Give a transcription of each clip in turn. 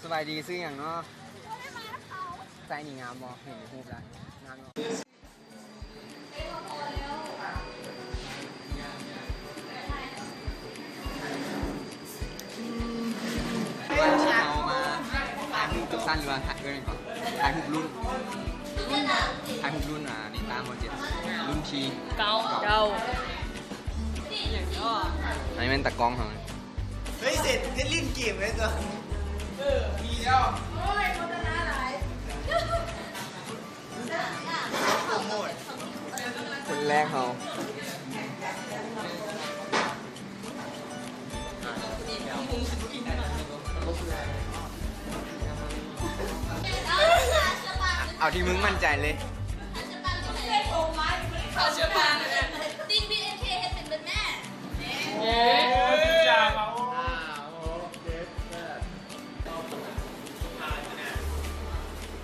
ສະບາຍດີ ຊື່ຫຍັງເນາະ? ໃສ່ນີ້ງາມບໍ່? ເຫັນໃນຮູບລະ ງາມເນາະ. ເຮົາມາຖ່າຍຮູບກັບຊັ້ນ ຫຼືວ່າຖ່າຍ ເອີ້ນຫຍັງເກາະ ຖ່າຍຮູບລຸ້ນ ຖ່າຍຮູບລຸ້ນ ອ່າ ເນຕ້າ ບໍ່ເຈັດ ລຸ້ນທີເກົ້າ ເກົ້າ ອັນນີ້ແມ່ນຕາກ້ອງເຮົາ. ເຮີ້ຍ ເສັດ ເຮັດຫຼິ້ນເກມໄວ້ກ່ອນ ເອີ ມີແລ້ວ ໂອ້ຍ ໂຄດຈະໜ້າຫຼາຍ. ຄົນແລກເຮົາ ເອົາທີ່ມຶງໝັ້ນໃຈເລີຍ.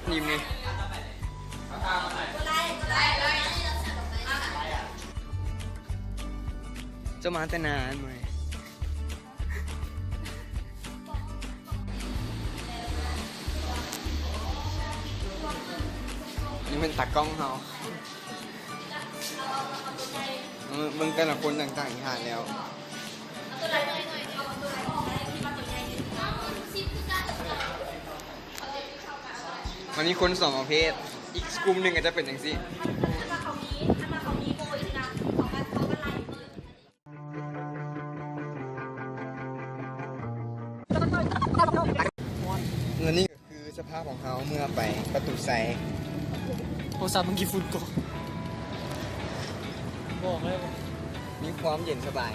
ນີ້ ນີ້ ເຈົ້າມາແຕ່ນານເວີຍ. ນີ້ແມ່ນຕາກ້ອງເຮົາ. ເບິ່ງແຕ່ລະຄົນຕ່າງໆ ທີ່ຖ່າຍແລ້ວ. ມັນມີຄົນສອງປະເພດ ອີກກຸ່ມໜຶ່ງກໍຈະເປັນຈັ່ງຊີ້. ແລະນີ້ກໍຄືສະພາບຂອງເຮົາເມື່ອໄປປະຕູໄຊ. ໂທລະສັບມຶງຂີ້ຝຸ່ນກໍ ບອກເລີຍ ມີຄວາມເຢັນສະບາຍ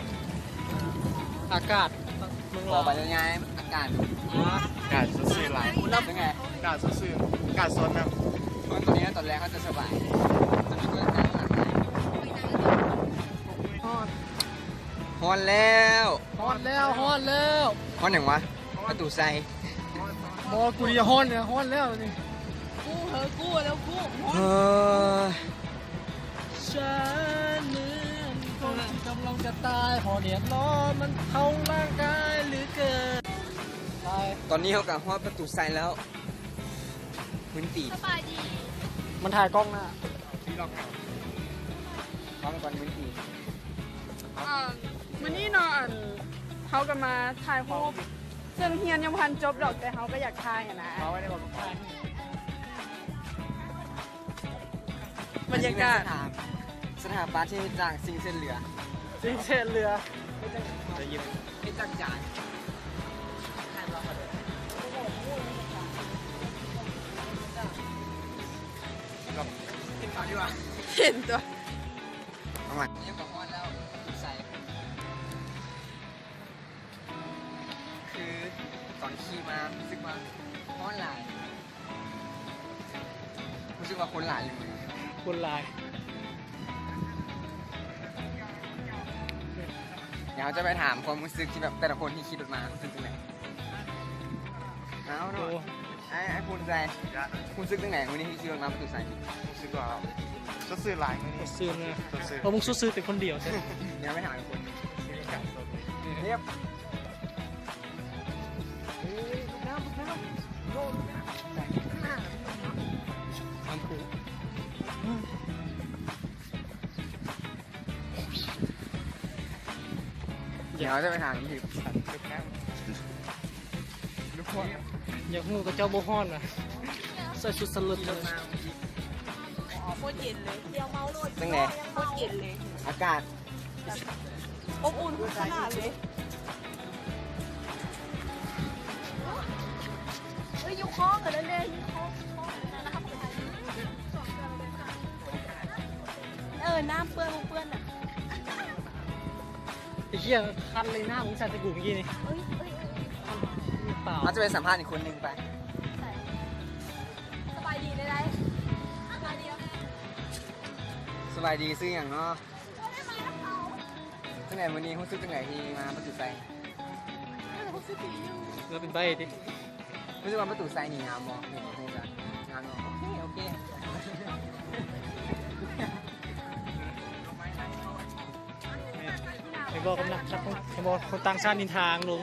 ອາກາດເມືອງລາວ ບອກໄປງ່າຍໆ ອາກາດ ອາກາດສົດຊື່ນຫຼາຍ. ເປັນໄງ? ອາກາດສົດຊື່ນ ອາກາດສົດນະ. ຕອນນີ້ ຕອນແລກເຮົາຈະສະບາຍ ຕອນນີ້ກໍ ຮ້ອນແລ້ວ ຮ້ອນແລ້ວ ຮ້ອນແລ້ວ. ຮ້ອນຫຍັງວະ? ປະຕູໄຊ. ບໍ່ ກູນີ້ຮ້ອນແລ້ວ ຮ້ອນແລ້ວນີ້. ກູເຮີ ກູແລ້ວ ກູຮ້ອນ. ເອີ ຕອນນີ້ເຮົາກໍຮອດປະຕູໄຊແລ້ວ. ມຶນຕີ ສະບາຍດີ ມັນຖ່າຍກ້ອງນະ ວີລັອກ ພ້ອມກັນ ມຶນຕີ. ເອີ ມື້ນີ້ເນາະ ອັນ ເຮົາກໍມາຖ່າຍຮູບ ເຊິ່ງຮຽນຍັງບໍ່ທັນຈົບດອກ ແຕ່ເຮົາກໍຢາກຖ່າຍຫັ້ນນະ. ບັນຍາກາດ ສະຖາປັດທີ່ເຮັດຈາກສິ່ງເສດເຫຼືອ ສິ່ງເສດເຫຼືອ ເຮັດຈາກຈານ. ເຫັນຕົວະ ເອົາໃໝ່. ນີ້ກໍຮອດແລ້ວ ໃສ່ ຄືຕອນຂີ່ມາຮູ້ສຶກວ່າຮ້ອນຫຼາຍ ຮູ້ສຶກວ່າຄົນຫຼາຍຢູ່ ຄົນຫຼາຍ. ດຽວເຮົາຈະໄປຖາມຄວາມຮູ້ສຶກທີ່ແບບແຕ່ລະຄົນທີ່ຂີ່ລົດມາຮູ້ສຶກຈັ່ງໃດ. ເອົາເນາະ ໂອ້ ອ້າຍ ອ້າຍພູນໃຈ ຮູ້ສຶກຈັ່ງໃດມື້ນີ້ທີ່ຂີ່ລົດມາປະຕູໄຊ? ຮູ້ສຶກວ່າສົດຊື່ນຫຼາຍມື້ນີ້ ສົດຊື່ນນະ ສົດຊື່ນ. ເອີ ມຶງສົດຊື່ນແຕ່ຄົນດຽວໃຊ່ ດຽວໄປຖາມຄົນ. ດຽວຈະໄປຫາທີ່ ຢາກຮູ້ວ່າເຈົ້າບໍ່ຮ້ອນຫວາ ໃສ່ຊຸດສະເລິດ. ໂຄດເຢັນເລີຍ ດຽວເມົາໂລດ ຈັ່ງໃດ? ໂຄດເຢັນເລີຍ ອາກາດ ອົບອຸ່ນຂະໜາດເລີຍ. ເອີຍ ຢູ່ຄອງກັນເລີຍ ຢູ່ຄອງ ຢູ່ຄອງ. ເອີ ນ້ຳເປື້ອນບໍ່ເປື້ອນນະ? ໄອ້ເຫ້ຍ ຄັນເລີຍ ນ້ຳມຶງສາດໃສ່ກູເມື່ອກີ້ນີ້. ເອີຍ ເອີຍ ເອີຍ ເຮົາຈະໄປສຳພາດອີກຄົນໜຶ່ງໄປ. ສະບາຍດີ ໄດ້ ໄດ້ ສະບາຍດີ ສະບາຍດີ ຊື່ຫຍັງເນາະ? ຈັ່ງໃດມື້ນີ້ ຮູ້ສຶກຈັ່ງໃດທີ່ມາປະຕູໄຊ? ເອີ ຮູ້ສຶກດີຢູ່. ເອີ ເປັນໄບຕິ. ຮູ້ສຶກວ່າປະຕູໄຊນີ້ງາມບໍ່? ເຫັນຮູບລະ ງາມເນາະ. ໂອເຄ ໂອເຄ. ໃຫ້ບອກກັບນັກ ໃຫ້ບອກຄົນຕ່າງຊາດນິນທາລົງ.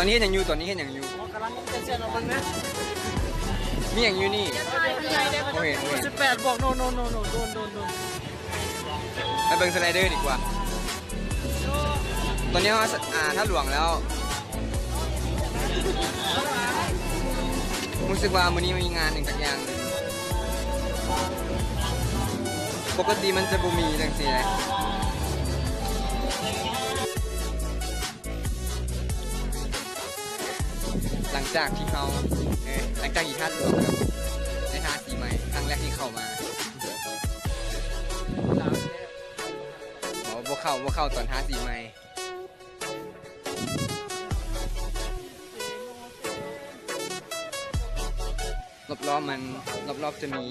ຕອນນີ້ເຮັດຫຍັງຢູ່? ຕອນນີ້ເຮັດຫຍັງຢູ່? ກຳລັງເຊັນເຊັນເອົາເບິ່ງແມ່. ມີຫຍັງຢູ່ນີ້? ບໍ່ເຫັນ ບໍ່ເຫັນ. ສິບແປດບວກ ໂນ ໂນ ໂນ ໂນ ໂດນ ໂດນ ໂດນ. ໄປເບິ່ງສະໄລເດີດີກວ່າ. ຕອນນີ້ເຮົາ ອ່າ ທາດຫຼວງແລ້ວ. ຮູ້ສຶກວ່າມື້ນີ້ມີງານຫຍັງຈັກຢ່າງ. ປົກກະຕິມັນຈະບໍ່ມີຈັ່ງຊີ້ເດ້. ຫຼັງຈາກທີ່ເຮົາ ເອີ ຫຼັງຈາກທີ່ທາດຫຼວງກັບໄດ້ທາສີໃໝ່ ຄັ້ງແລກທີ່ເຂົ້າມາ. ບໍ່ ບໍ່ເຂົ້າ ບໍ່ເຂົ້າຕອນທາສີໃໝ່. ລອບໆມັນ ລອບໆຈະມີ